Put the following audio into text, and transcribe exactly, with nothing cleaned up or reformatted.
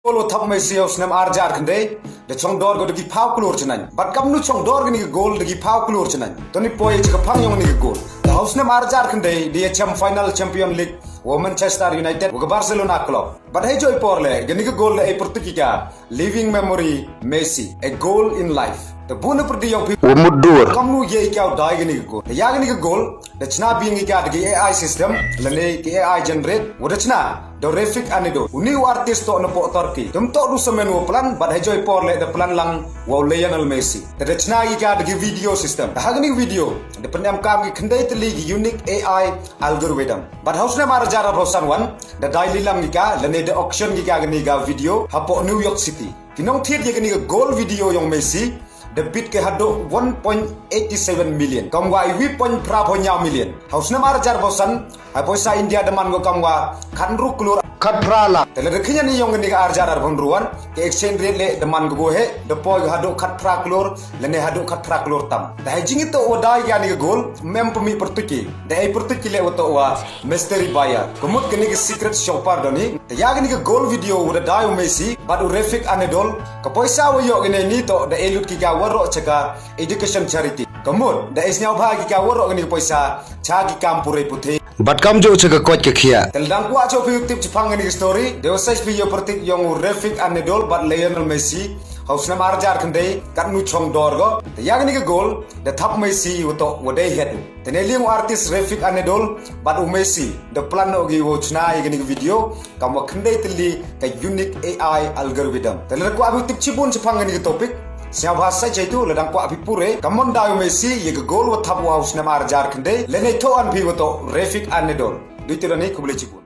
Goal wa thap Messi ha u snem ar hajar khyndai, da chong dor ko da ki phaw klur chyneng. Bad kamnu chong dor kani ka goal da ki phaw klur chyneng? To ni poi cha ka phang yong kani ka goal. Da ha u snem ar hajar khyndai da ya chem final Champion League wa Manchester United wa ka Barcelona club. Bad hei jooh i por le kani ka goal da e pyrtuit ki ka living memory Messi, a goal in life. Te bun na pyrdi yong phi wa mut dur kamnu ye i ka u dai kani ka goal. Te ya kani ka goal da chna biang i ka da ki A I system, lane ki A I generate, wa da chna da u Refik Anadol. Uni u artist toh na poh Turkey. Te um toh du samen wa plan, bad hei jooh i por le da plan lang wa u Lionel Messi. Te da chna i ka da ki video system. Te ha kani ka video da pynemkam ki khyndai tylli ki unique A I algorithm. Bad ha u snem ar hajar arphaw san wan da dai lilang ki ka, lane da auction ki ka kani ka video hapoh New York City. Ki nongthied ya kani ka goal video yong Messi da bid ki haduh one point eight seven million, kam wa i wi point phra phaw ynñiaw million. Ha u snem ar hajar arphaw san, ha poisa India da man ko kam wa khatynru klur khatphra lak. Te lada khyndiat i yong kani ka ar hajar arphaw ynru wan, ka exchange rate le da man ko he, da poi ko haduh khatphra klur, lane haduh khatphra klur tam. Te hei jingitoh wa dai kani ka goal, mem pynmih pyrtuit ki. Da e pyrtuit ki le wa toh wa mystery buyer. Ka mut kani ka secret shopper don hi. Te ya kani ka goal video wa da dai u Messi bad u Refik Anadol, ka poisa wa yoh kani ni toh da e lut ki ka waroh cha ka education charity. Ka mut da e sñiawbha ki ka waroh kani ka poisa cha ki kam puræ puthi. Bad kamjooh cha ka koit ka khiah. Te lada kwah chooh phi u tip chaphang kani ka story, da u search phi ya u pyrtuit yong u Refik Anadol bad Lionel Messi ha u snem ar hajar khyndai, katnu chong dor ko. Te ya kani ka goal da thap Messi wa toh wa dei head. Te ne liang u artist Refik Anadol bad u Messi da plan noh ki wow chna ya kani ka video kam wa khyndai tylli ka unique A I algorithm. Te lada kwah phi u tip chibun chaphang kani ka topic, sñiawbha search chaitu, lada kwah phi puræ, kammon dai u Messi ya ka goal wa thap wa ha u snem ar hajar khyndai, lane thoh an phi wa toh Refik Anadol. Dei te da ni, khublei chibun.